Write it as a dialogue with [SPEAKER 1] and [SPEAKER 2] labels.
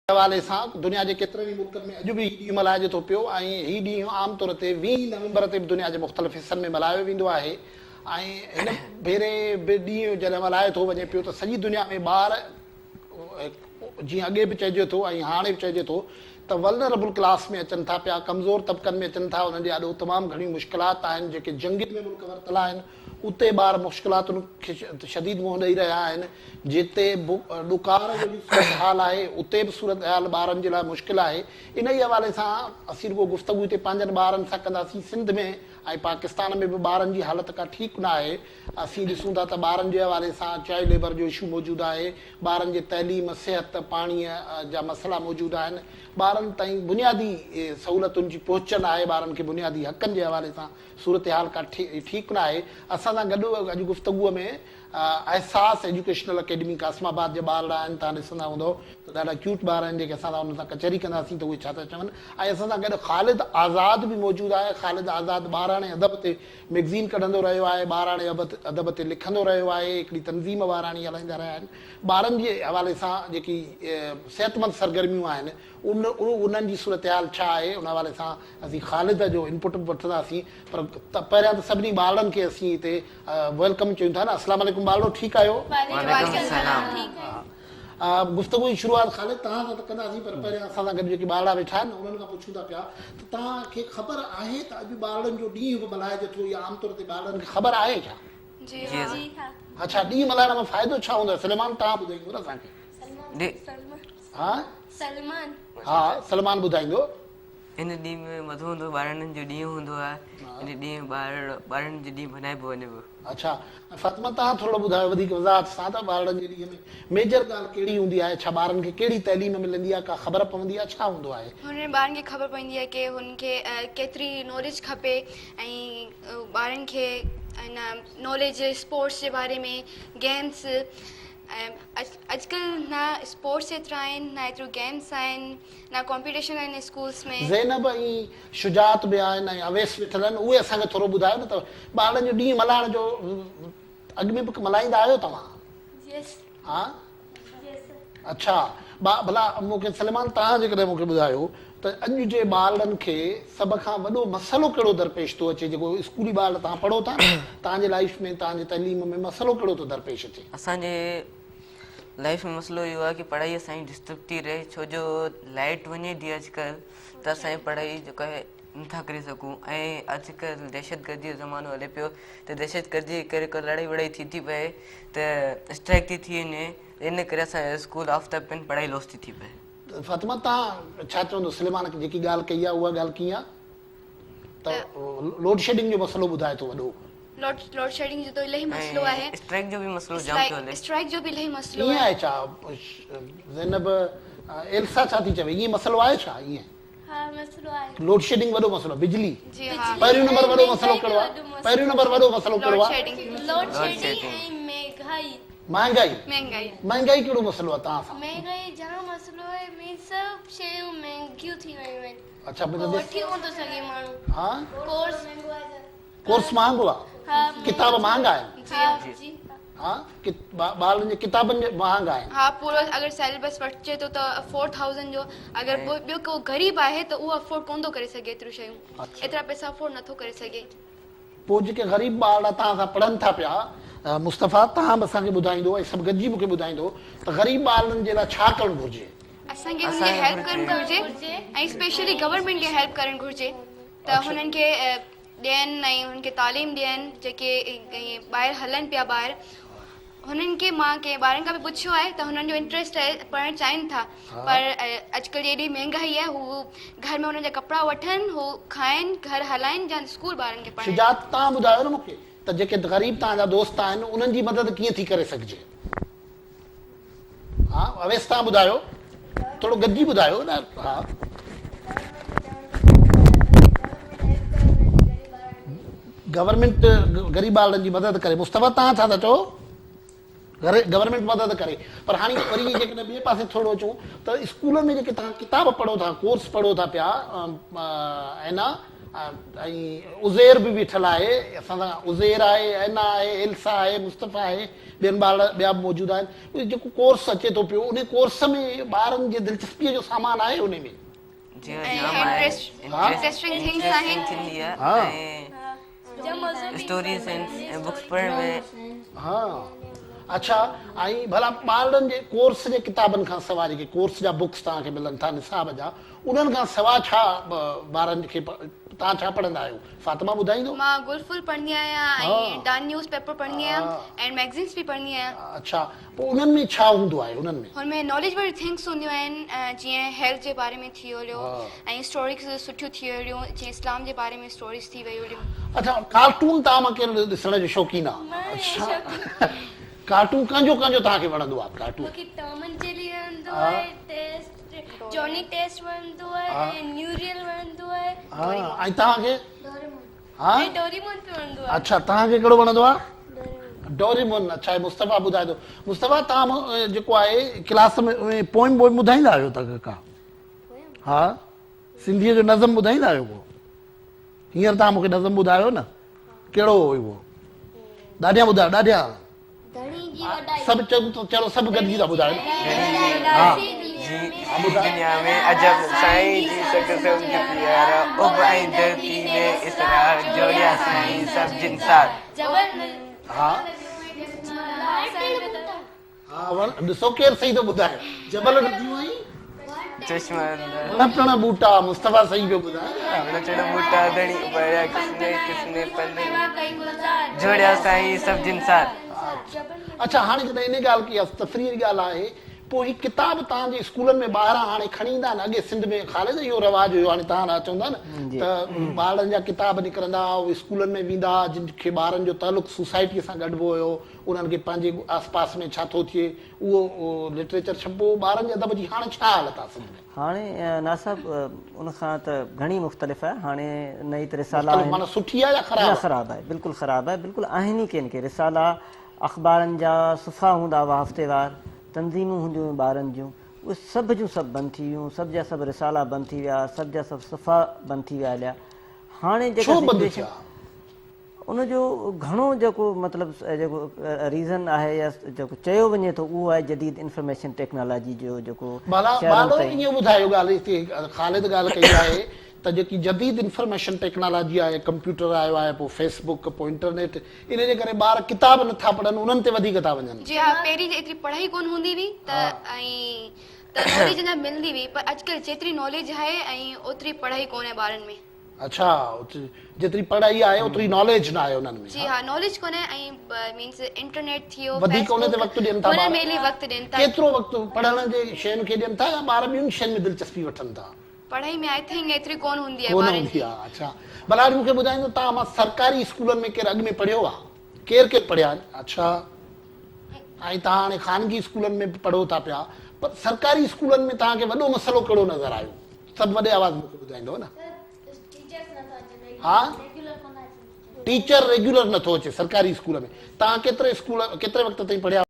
[SPEAKER 1] حوالي سان دنيا جي ڪيترن ئي ملڪن ۾ اڄ به هي ڏينهن ملهائجي ٿو پيو ۽ هي ڏينهن عام طور تي ويهين نومبر تي به دنيا جي مختلف حصن ۾ ملهايو ويندو آهي ۽ هن ڀيري به ڏينهن جڏهن ملهايو ٿو وڃي پيو ته سڄي دنيا ۾ ٻار جيئن اڳي به چئجي ٿو ۽ هاڻي به چئجي ٿو ته ولنربل ڪلاس ۾ اچن ٿا پيا ڪمزور طبقن ۾ اچن ٿا انهن جي آڏو تمام گهڻيون مشڪلات آهن جيڪي جنگين ۾ ملڪ ورتل آهن اتي ٻار مشڪلاتن کي شديد منهن ڏئي رهيا آهن، جتي ڏڪار جهڙي صورتحال آهي، اتي به صورتحال ٻارن جي لاء مشڪل آهي. انهيء حوالي سان اسين رڳو گفتگو هتي پنهنجن ٻارن سان ڪنداسين. سنڌ ۾ ۽ پاڪستان ۾ به ٻارن جي حالت ڪا ٺيڪ نه آهي. اسين ڏسون ٿا ته ٻارن جي حوالي سان چائلڊ ليبر جو اشو موجود آهي، ٻارن جي تعليم، صحت، پاڻيء جا مسئلا موجود آهن، ٻارن تائين بنيادي سهولتن جي پهچ نه آهي، ٻارن کي بنيادي حقن جي حوالي سان صورتحال ڪا ٺيڪ نه آهي. اسان سان گڏ اڄ گفتگوء ۾ احساس ايجوڪيشنل اڪيڊمي قاسم آباد جا ٻارڙا آهن توهان ڏسندا هوندؤ ته ڏاڍا ڪيوٽ ٻار آهن جيڪي اسان سان انهن سان ڪچهري ڪنداسين ته اهي ڇا ٿا چون ۽ اسان سان گڏ خالد آزاد به موجود آهي خالد آزاد ٻاراڻي ادب تي مئگزين ڪڍندو رهيو آهي ٻاراڻي ادب تي لکندو رهيو آهي هڪڙي تنظيم ٻاراڻي هلائيندا رهيا آهن ٻارن جي حوالي سان جيڪي صحتمند سرگرميون آهن ان انهن جي صورتحال ڇا آهي ان حوالي سان اسين خالد جو انپٽ به وٺنداسين پر پهريان ته سڀني ٻارڙن کي اسين هتي welcome چيون ٿا نه اسلام عليڪم ٻارڙو ٺيڪ آهيو؟
[SPEAKER 2] وعليڪم السلام.
[SPEAKER 1] گفتگو جي شروعات خالد توهان سان ته ڪنداسين پر پهريان اسان سان گڏ جيڪي ٻارڙا ويٺا آهن انهن کان پڇون ٿا پيا ته توهان کي خبر آهي ته اڄ ٻارڙن جو ڏينهن به ملهائجي ٿو يا عام طور تي ٻارڙن کي خبر آهي ڇا؟
[SPEAKER 2] جي ها.
[SPEAKER 1] اڇا ڏينهن ملهائڻ مان فائدو ڇا هوندو آهي سليمان توهان ٻڌائيندو نه اسان کي. ها
[SPEAKER 2] سلمان.
[SPEAKER 1] ها سلمان ٻڌائيندو.
[SPEAKER 3] ان ڏينهن ۾ مزو هوندو ٻارڙن جو ڏينهن هوندو آهي ان ڏينهن ٻار ٻارڙن جو ڏينهن منائبو وڃي پيو.
[SPEAKER 1] اڇا ۽ فاطمه توهان ٿورڙو ٻڌايو وڌيڪ وضاحت سان ته ٻارڙن جي ڏينهن ۾ ميجر ڳالهه ڪهڙي هوندي آهي ڇا ٻارن کي ڪهڙي تعليم ملندي آهي ڪا خبر پوندي آهي ڇا هوندو آهي.
[SPEAKER 2] هن ۾ ٻارن کي خبر پوندي آهي ڪي هن کي ڪيتري ناليج کپي ۽ ٻارن کي ان ناليج اسپورٽس جي باري ۾ گيمس ۽ اڄڪلهه نه اسپورٽس ايترا آهن نه ايتريون گيمس آهن نه ڪامپيٽيشن آهن اسڪولس ۾.
[SPEAKER 1] زينب ۽ شجاعت به آهن ۽ اويس ويٺل آهن اهي اسان کي ٿورو ٻڌايو نه ته ٻارڙن جو ڏينهن ملهائڻ جو اڳ ۾ به ملهائيندا آهيو توهان؟
[SPEAKER 2] يس.
[SPEAKER 1] ها؟
[SPEAKER 2] يس.
[SPEAKER 1] اڇا ڀلا مون کي سليمان توهان جيڪڏهن مون کي ٻڌايو ته اڄ جي ٻارڙن کي سڀ کان وڏو مسئلو ڪهڙو درپيش ٿو اچي جيڪو اسڪولي ٻار توهان پڙهو ٿا نه توهان جي لائيف ۾ توهان جي تعليم ۾ مسئلو ڪهڙو ٿو درپيش اچي؟
[SPEAKER 3] اسان جي لائيف ۾ مسئلو اهو آهي ڪي پڙهائي اسان جي ڊسٽرب ٿي رهي ڇو جو لائيٽ وڃي ٿي اڄڪلهه ته اسان جي پڙهائي جيڪا آهي نٿا ڪري سگهون ۽ اڄڪلهه دهشتگردي جو زمانو هلي پيو ته دهشتگردي جي ڪري ڪا لڙائي وڙائي ٿي ٿي پئي ته اسٽرائيڪ ٿي ٿي وڃي ان ڪري اسان جو اسڪول آف ٿا پين پڙهائي لوس ٿي ٿي پئي.
[SPEAKER 1] فاطمه توهان ڇا چوندو سليمان جيڪي ڳالهه ڪئي آهي اها ڳالهه ڪيئن آهي ته لوڊشيڊنگ جو مسئلو ٻڌائي ٿو وڏو.
[SPEAKER 2] لوڊ شيڊنگ جو ته الاهي مسئلو آهي.
[SPEAKER 3] اسٽرائيڪ جو به مسئلو جام ٿو هلي.
[SPEAKER 2] اسٽرائيڪ جو به الاهي مسئلو
[SPEAKER 1] آهي. ائين آهي ڇا زينب ايلسا ڇا ٿي چوي ائين مسئلو آهي ڇا ائين.
[SPEAKER 4] ها مسئلو آهي.
[SPEAKER 1] لوڊ شيڊنگ وڏو مسئلو آهي بجلي
[SPEAKER 2] جي ها.
[SPEAKER 1] پهريون نمبر وڏو مسئلو ڪهڙو آهي پهريون نمبر وڏو مسئلو ڪهڙو آهي.
[SPEAKER 4] لوڊ شيڊنگ ۽ مهنگائي.
[SPEAKER 1] مهانگائي
[SPEAKER 2] مهنگائي
[SPEAKER 1] مهنگائي ڪهڙو مسئلو آهي توهان سان.
[SPEAKER 4] مهنگائي جام مسئلو آهي مين سڀ شيون مهنگيون ٿي ويون آهن.
[SPEAKER 1] اڇا
[SPEAKER 4] ڪو وٺي ڪونه ٿو سگهي ماڻهو.
[SPEAKER 1] ها
[SPEAKER 4] ڪورس مهنگو آهي.
[SPEAKER 1] ڪورس مهانگو آهي
[SPEAKER 4] ها
[SPEAKER 1] ڪتاب مهانگا آهن.
[SPEAKER 4] ها جي
[SPEAKER 1] ها ٻارن جي ڪتابن جا مهانگا آهن.
[SPEAKER 2] ها پورو اگر سيلبس وٺجي ٿو ته 4000 جو اگر ٻيو ڪو غريب آهي ته اهو افورڊ ڪونه ٿو ڪري سگهي ايتريون شيون ايترا پئسا افورڊ نٿو ڪري سگهي.
[SPEAKER 1] پوء جيڪي غريب ٻارڙا توهان سان پڙهن ٿا پيا مصطفيٰ توهان به اسان کي ٻڌائيندو ۽ سڀ گڏجي مون کي ٻڌائيندو ته غريب ٻارڙن جي لاء ڇا ڪرڻ گهرجي.
[SPEAKER 2] اسان کي هنن کي هيلپ ڪرڻ گهرجي ۽ اسپيشلي گورنمينٽ کي هيلپ ڪرڻ گهرجي ته هنن کي ڏين ۽ هنن کي تعليم ڏين جيڪي ٻاهر هلن پيا ٻاهر هنن کي مان ڪنهن ٻارن کان به پڇيو آهي ته هنن جو انٽريسٽ آهي پڙهڻ چاهين ٿا پر اڄڪلهه جي ايڏي مهنگائي آهي هو گهر ۾ هنن جا ڪپڙا وٺن هو کائن گهر هلائن يا اسڪول ٻارن کي پڙهائن.
[SPEAKER 1] شجاعت توهان ٻڌايو نه مون کي ته جيڪي غريب توهان جا دوست آهن انهن جي مدد ڪيئن ٿي ڪري سگهجي؟ ها اويس توهان ٻڌايو ٿورو گڏجي ٻڌايو نه ها. گورنمينٽ غريب ٻارڙن جي مدد ڪري مصطفيٰ توهان ڇا ٿا چئو گورنمينٽ مدد ڪري پر هاڻي وري جيڪڏهن ٻئي پاسي ٿورو اچون ته اسڪولن ۾ جيڪي توهان ڪتاب پڙهو ٿا ڪورس پڙهو ٿا پيا ۽ نه ۽ عزير به بيٺل آهي اسان سان عزير آهي عينا آهي ايلسا آهي مصطفيٰ آهي ٻين ٻار ٻيا به موجود آهن اهي جيڪو ڪورس اچي ٿو پيو انهي ڪورس ۾ ٻارن جي دلچسپيء جو سامان آهي انهي ۾.
[SPEAKER 3] جي ها جام آهي
[SPEAKER 2] انٽريسٽنگ ٿنگس آهن
[SPEAKER 3] ٿيندي آهي ۽ اسٽوريز آهن ۽ بڪس پڙهڻ ۾.
[SPEAKER 1] ها اڇا ۽ ڀلا ٻارڙن جي ڪورس جي ڪتابن کان سواء جيڪي ڪورس جا بڪس توهان کي ملن ٿا نصاب جا انهن کان سواء ڇا ٻارن کي توهان ڇا پڙهندا آهيو فاطمه ٻڌائيندو.
[SPEAKER 2] مان گل ڦل پڙهندي آهيان ۽ ڊان نيوز پيپر پڙهندي آهيان ۽ ميگزينس به پڙهندي آهيان.
[SPEAKER 1] اڇا پوء انهن ۾ ڇا هوندو آهي انهن ۾.
[SPEAKER 2] هن ۾ ناليج واريون ٿنگس هونديون آهن جيئن هيلٿ جي باري ۾ ٿي هليو ۽ اسٽوريز سٺيون ٿي هليون جيئن اسلام جي باري ۾ اسٽوريز ٿي ويون هليون.
[SPEAKER 1] اڇا ڪارٽون توهان مان ڪير ڏسڻ جو شوقين آ.
[SPEAKER 4] اڇا
[SPEAKER 1] ڪارٽون ڪنهن جو ڪنهن جو توهان کي وڻندو آ ڪارٽون.
[SPEAKER 4] مونکي ٽام اينڊ جيري وڻندو آهي ٽيسٽ جاني ٽيسٽ وڻندو آهي ۽ نيوريل وڻندو آهي.
[SPEAKER 1] ها ۽ توهان کي؟
[SPEAKER 4] ڊوريمون.
[SPEAKER 1] ها
[SPEAKER 4] ۽ ڊوريمون به وڻندو آهي.
[SPEAKER 1] اڇا توهان کي ڪهڙو وڻندو آهي؟ ڊوريمون. اڇا هي مصطفيٰ ٻڌائي ٿو. مصطفيٰ توهان جيڪو آهي ڪلاس ۾ پوئم بوئم ٻڌائيندا آهيو ته ڪا؟ ها سنڌيء جو نظم ٻڌائيندا آهيو ڪو؟ هينئر توهان مون کي نظم ٻڌايو نه ڪهڙو هو اهو؟ ڏاڍيان ٻڌايو ڏاڍيان. سڀ چلو سڀ گڏجي ٿا ٻڌايو
[SPEAKER 3] ها دنيا ۾ عجب سائين جي سگهه سمجهه پيارا اڀ ۽ ڌرتي ۾ اسرار جوڙيا سائين سڀ جنسار.
[SPEAKER 1] ها ها وڻ ڏسو ڪير صحيح ٿو ٻڌائي جبل نديون ۽
[SPEAKER 3] چشما
[SPEAKER 1] وڻ ٽڻ ٻوٽا مصطفيٰ صحيح پيو ٻڌائي
[SPEAKER 3] وڻ ٽڻ ٻوٽا ڌڻي اڀاريا قسمين قسمين پن جوڙيا سائين سڀ جنسار.
[SPEAKER 1] اڇا هاڻي جڏهن انهي ڳالهه ڪئي آهي تفريح جي ڳالهه آهي پوء هي ڪتاب توهان جي اسڪولن ۾ ٻاهران هاڻي کڻي ايندا آهن اڳي سنڌ ۾ خالد اهو رواج هيو هاڻي توهان ڏانهن چوندا نه ته ٻارڙن جا ڪتاب نڪرندا هئا اهي اسڪولن ۾ ويندا هئا جن کي ٻارن جو تعلق سوسائٽي سان ڳنڍبو هيو انهن کي پنهنجي آس پاس ۾ ڇا ٿو ٿئي اهو لٽريچر ڇپبو هو ٻارن جي ادب جي هاڻي ڇا حالت آهي سنڌ ۾؟
[SPEAKER 5] هاڻي ناز صاحب ان کان ته گهڻي مختلف آهي هاڻي نه ئي ته رسالا
[SPEAKER 1] مختلف معنيٰ سٺي آهي يا خراب
[SPEAKER 5] نه خراب آهي بلڪل خراب آهي بلڪل آهن ئي ڪين ڪي رسالا اخبارن جا صفحا هوندا هئا هفتيوار تنظيمون هونديون هيون ٻارن جون اهي سڀ جون سڀ بند ٿي ويون سڀ جا سڀ رسالا بند ٿي ويا سڀ جا سڀ صفحا بند ٿي ويا هليا هاڻي جيڪا
[SPEAKER 1] ڇو بند
[SPEAKER 5] سچويشن
[SPEAKER 1] ٿيا؟
[SPEAKER 5] ان جو گهڻو جيڪو مطلب جيڪو ريزن آهي يا جيڪو چيو وڃي ٿو اهو آهي جديد انفارميشن ٽيڪنالاجي جو جيڪو
[SPEAKER 1] ڀلا
[SPEAKER 5] شهرن
[SPEAKER 1] ٻالو
[SPEAKER 5] تائين.
[SPEAKER 1] ائين ٻڌايو ڳالهه هتي خالد ڳالهه ڪئي آهي ته جيڪي جديد انفارميشن ٽيڪنالاجي آهي ڪمپيوٽر آيو آهي پوء فيس بڪ پوء انٽرنيٽ ان جي ڪري ٻار ڪتاب نه ٿا پڙهن انهن تي وڌيڪ ٿا وڃن.
[SPEAKER 2] جي ها پهرين ايتري پڙهائي ڪونه هوندي هئي ته ۽ ته ناليج اڃا ملندي هئي پر اڄڪلهه جيتري ناليج آهي ۽ اوتري پڙهائي ڪونهي ٻارن ۾.
[SPEAKER 1] اڇا جيتري پڙهائي آهي اوتري ناليج نه آهي انهن ۾.
[SPEAKER 2] جي ها ناليج ڪونهي ۽ مينس انٽرنيٽ ٿي ويو
[SPEAKER 1] وڌيڪ ان تي وقت ڏين ٿا
[SPEAKER 2] ٻار انهن ۾ وقت ڏين ٿا.
[SPEAKER 1] ڪيترو وقت پڙهڻ جي شين کي ڏين ٿا يا ٻار ٻين شين ۾ دلچسپي وٺن ٿا؟
[SPEAKER 2] پڙهائي ۾ I think ايتري ڪونه هوندي آهي
[SPEAKER 1] ڪونه
[SPEAKER 2] ٻارن
[SPEAKER 1] هوندي
[SPEAKER 2] جي.
[SPEAKER 1] آهي اڇا ڀلا هاڻي مون کي ٻڌائيندو توهان مان سرڪاري اسڪولن ۾ ڪير اڳ ۾ پڙهيو آهي ڪير ڪير پڙهيا آهن اڇا ۽ توهان هاڻي خانگي اسڪولن ۾ به پڙهو ٿا پيا پر سرڪاري اسڪولن ۾ توهان کي وڏو مسئلو ڪهڙو نظر آيو سڀ وڏي آواز ۾ مون کي ٻڌائيندو نه ها ٽيچر ريگيولر نٿو اچي سرڪاري اسڪول ۾ توهان ڪيتري اسڪول ڪيتري وقت تائين پڙهيا.